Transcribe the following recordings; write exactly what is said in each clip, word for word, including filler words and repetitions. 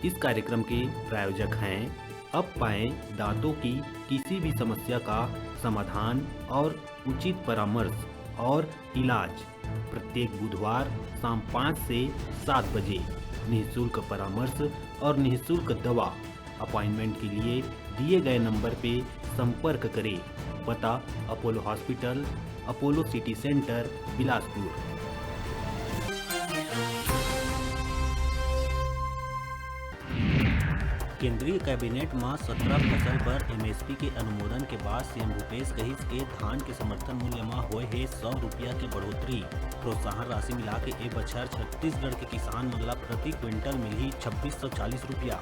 इस कार्यक्रम के प्रायोजक हैं अब पाएं दांतों की किसी भी समस्या का समाधान और उचित परामर्श और इलाज। प्रत्येक बुधवार शाम पाँच से सात बजे निःशुल्क परामर्श और निःशुल्क दवा। अपॉइंटमेंट के लिए दिए गए नंबर पे संपर्क करें। पता: Apollo hospital, Apollo city centre, Bilaspur. केंद्रीय कैबिनेट म सत्रह फसल बर एमएसपी के अनुमोदन के बाद सीएम भूपेश कहिस के धान के समर्थन मूल्य म होए हे सौ रुपया के बढ़ोतरी। प्रोत्साहन राशि मिला के ए बछर छत्तीसगढ़ के किसान मन ल प्रति क्विंटल मिलही छब्बीस सौ चालीस रुपया।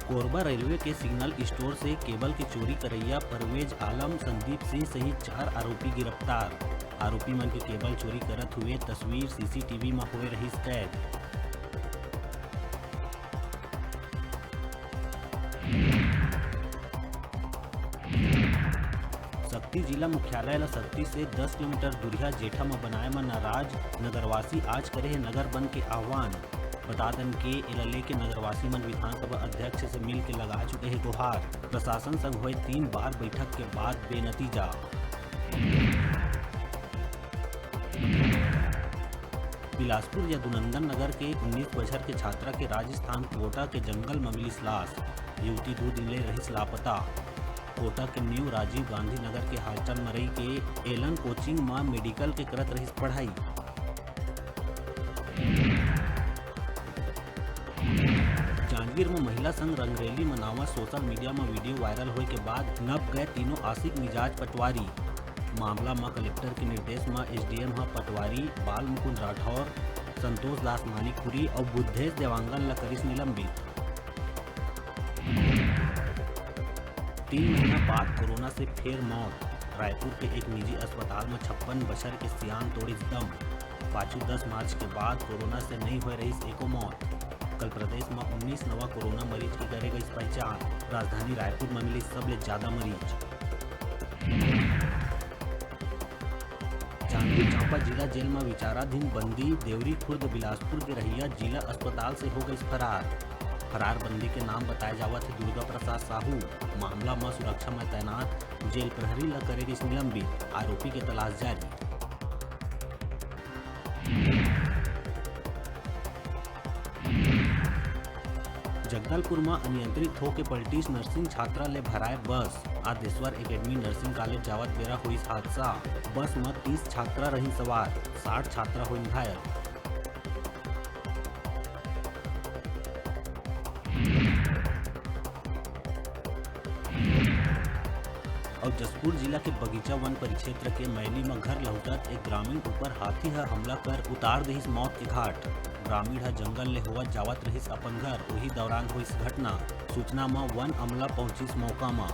कोरबा रेलवे के सिग्नल स्टोर से केबल के चोरी करइया परवेज आलम, संदीप सिंह सहित चार आरोपी गिरफ्तार। आरोपी मन के केबल चोरी करत हुए तस्वीर सीसीटीवी म होए रहिस कैद। सक्ती जिला मुख्यालय ल सक्ती से दस किलोमीटर दूरिहा जेठा म बनाए म नाराज नगरवासी आज करे हे नगर बंद के आह्वान। बता दन के एला लेके नगरवासी मन विधानसभा अध्यक्ष से मिल के लगा चुके हे गुहार। प्रशासन संग होए तीन बार बैठक के बाद बेनतीजा। बिलासपुर या दुनंदन नगर के उन्नीस बछर के छात्रा के राजस्थान कोटा के जंगल म मिलिस लाश। युवती दू दिन ले रहिस लापता। कोटा के न्यू राजीव गांधी नगर के हॉस्टल म रहि के एलन कोचिंग म मेडिकल के करत रहिस पढ़ाई। जांजगीर म महिला संग रंगरेली मनावा। सोशल मीडिया म वीडियो वायरल होए के बाद नप गए तीनों आशिक मिजाज पटवारी। मामला म कलेक्टर के निर्देश म एसडीएम ह पटवारी बाल मुकुंद राठौर, संतोष दास मानिकपुरी अउ बुद्धेश देवांगन ल करिस निलंबित। तीन महीना बाद कोरोना से फेर मौत। रायपुर के एक निजी अस्पताल म छप्पन बछर के सियान तोड़िस दम। पाछू दस मार्च के बाद कोरोना से नइ होए रहिस एको मौत। कल प्रदेश म उन्नीस नवा कोरोना मरीज के करे गइस पहचान। राजधानी रायपुर म मिलिस सबले ज्यादा मरीज। जांजगीर चांपा जिला जेल म विचाराधीन बंदी देवरी खुर्द बिलासपुर के रहइया जिला अस्पताल से हो गइस फरार। फरार बंदी के नाम बताए जावत हे दुर्गा प्रसाद साहू। मामला म सुरक्षा म तैनात जेल प्रहरी ल करे गइस निलंबित। आरोपी के तलाश जारी। जगदलपुर म अनियंत्रित होके पलटिस नर्सिंग छात्रा ले भराए बस। आदेश्वर एकेडमी नर्सिंग कॉलेज जावत बेरा होइस हादसा। बस म तीस छात्रा रहिन सवार, साठ छात्रा होइन घायल। अउ जशपुर जिला के बगीचा वन परिक्षेत्र के मैली म घर लहुटत एक ग्रामीण ऊपर हाथी ह हमला कर उतार दिहिस मौत के घाट। ग्रामीण ह जंगल ले होवत जावत रहिस अपन घर, उही दौरान होइस घटना। सूचना म वन अमला पहुंचिस मौका म।